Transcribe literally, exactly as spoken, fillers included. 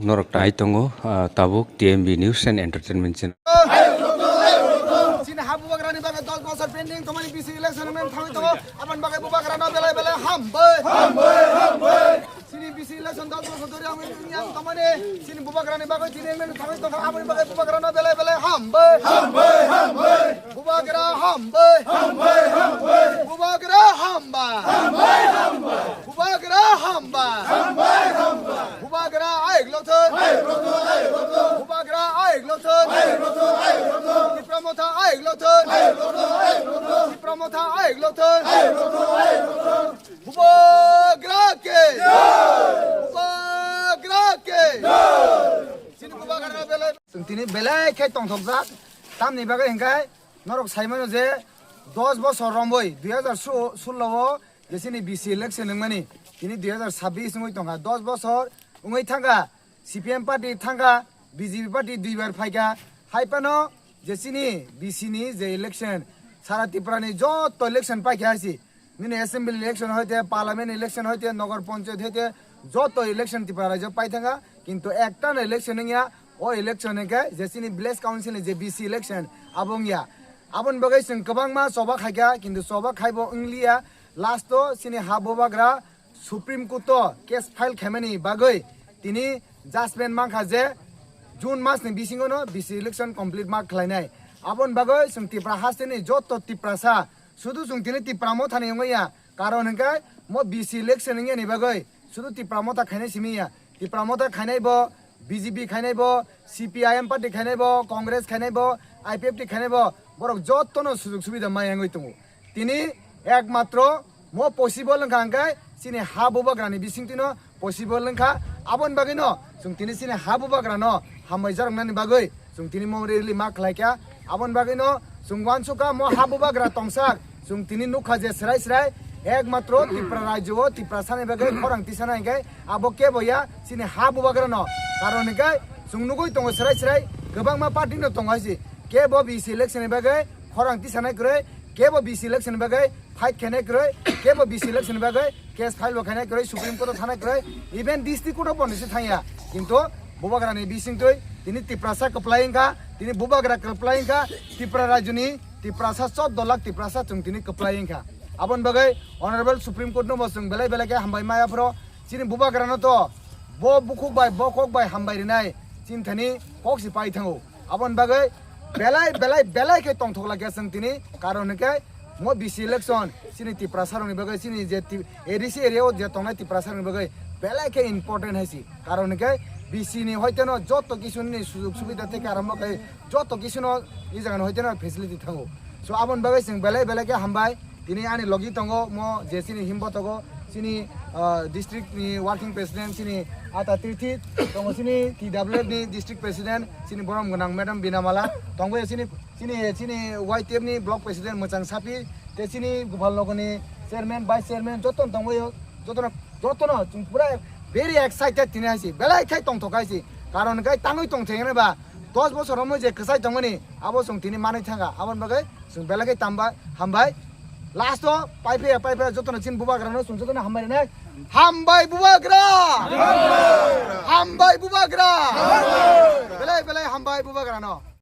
Norok tai tongo, ah, tabuk T M B News and Entertainment channel. Chini ha bubagrani bagwi dos bosor pending, tomani B C election men thangwi tongo, aboni bagwi bubagrano belai belai hambai. Hambai, hambai. Chini B C election dos bosor dhori ang yang tomani, chini bubagrani bagwi chini men thangwi tongo, aboni bagwi bubagrano belai belai hambai. Hambai, hambai. Bubagra hambai. Hambai, hambai. Bubagra hambai. Hambai, hambai. Bubagra hambai. Hambai, hambai. Bubagra ayuk lothon. Ayuk lothon, ayuk lothon. Bubagra ayuk lothon. Ayuk lothon, ayuk lothon. Tipra Motha ayuk lothon. Ayuk lothon, ayuk lothon. Tipra Motha ayuk lothon. Ayuk lothon, ayuk lothon. Bubagra ke. Jai. Bubagra ke. Jai. Chini bubagra belai. Chwng tini belai khe tongthokjak. Tamni bagwi hwnkhe norok sai mano je dos bosor romwi dui hazar sullo o je chini B C election wngmani, tini dui hazar sabbish wngwi tongkha. Dos bosor wngwi thangkha, C P M party thangkha, B J P party duibar phaikha. Hai phano je chini B C ni je election, sara Tripura ni joto election paikha hai si. Nini assembly election hoite, parliament election hoite, nagar panchayat hoite, joto election Tripura rajyo pai thangkha, kintu ekta no election wngya, o election hwnkhe je chini village council ni je B C election abo wngya. Aboni bagwi chwng kwbangma choba khaikha, kintu choba khaibo wngliya, last o chini ha bubagra Supreme Court o case file khaimani bagwi tini judgment mankha je June mas ni bisingo no B C election complete ma khlainai. Aboni bagwi chwng Tripura haste ni joto Tiprasa, sudu chwng tini Tipra Motha ni wngwi ya, karon hwnkhe mo B C election wngya ni bagwi sudu Tipra Motha khainai simi ya. Tipra Motha khainai bo, B J P khainai bo, C P I M party khainai bo, Congress khainai bo, I P F T khainai bo, borok joto no sujug subida ma wngwi tongo. Tini ekmatro mo possible wngkha hwnkhe chini ha bubagrani bisingtwino possible wngkha. Aboni bagwino chwng tini chini ha bubagrano hambai jaroknani bagwi chwng tini mo rally ma khlaikha. Aboni bagwino chwng uansukha mo ha bubagra tongsak chwng tini nukha je srai srai ekmatro Tripura rajyo o Tiprasani bagwi khorang tisana hwnkhe abo kebo ya chini ha bubagrano. Karon hwnkhe chwng nugwi tongo srai srai kwbangma party no tongo hai si kebo B C election ni bagwi khorang tisanai kwrwi, kebo B C election ni bagwi fight khainai kwrwi, kebo B C election ni bagwi case file bo khainai kwrwi, Supreme Court o thanai kwrwi, even district court o bo nisi thangya. Kintu bubagrani bisingtwi tini Tiprasa kwplai wngkha, tini bubagra kwplai wngkha, Tripura rajyoni Tiprasa choudo lakh Tiprasa chwng tini kwplai wngkha. Aboni bagwi Honorable Supreme Court no bo chwng belai belai khe hambai maya phro, chini bubagrano to bo bukhuk bai bo kok bai hambai rinai chini thani kok si pai thango. Aboni bagwi belai belai belai khe tongthok lakya chwng tini, karon hwnkhe mo B C election chini Tiprasa rokni bagwi chini je ti-, A D C area o je tongnai Tiprasa rokni bagwi belai khe important hai si, karon hwnkhe B C ni hoiteno joto kisu ni sujug subida theke arombo khe joto kisu no e jaga ni hoiteno facility thango. So aboni bagwi chwng belai belai khe hambai. Tini ani logi tongo mo je chini himbo tongo, chini, ah, district ni working president, chini Ata Tirthi, tongo chini T W F ni district president, chini borom gwnang madam Binamala, tongo chini, chini, chini Y T F ni block president Mwchang Sapi, te chini Gopal Nagar ni chairman, vice chairman, joto tongo, joto no, joto no, chwng pura very excited tini hai si, belai khai tongthok hai si, karon khai tangwi tongthok ba, dos bosor romwi je kwchai tongmani, abo chwng tini manwi thangkha, aboni bagwi chwng belai khe tamba hambai. Last o pai phaiya, pai phaiya jotono chini bubagrano chwng jotono hambai rwnai. Hambai bubagra! Hambai bubagra! Belai belai hambai bubagrano.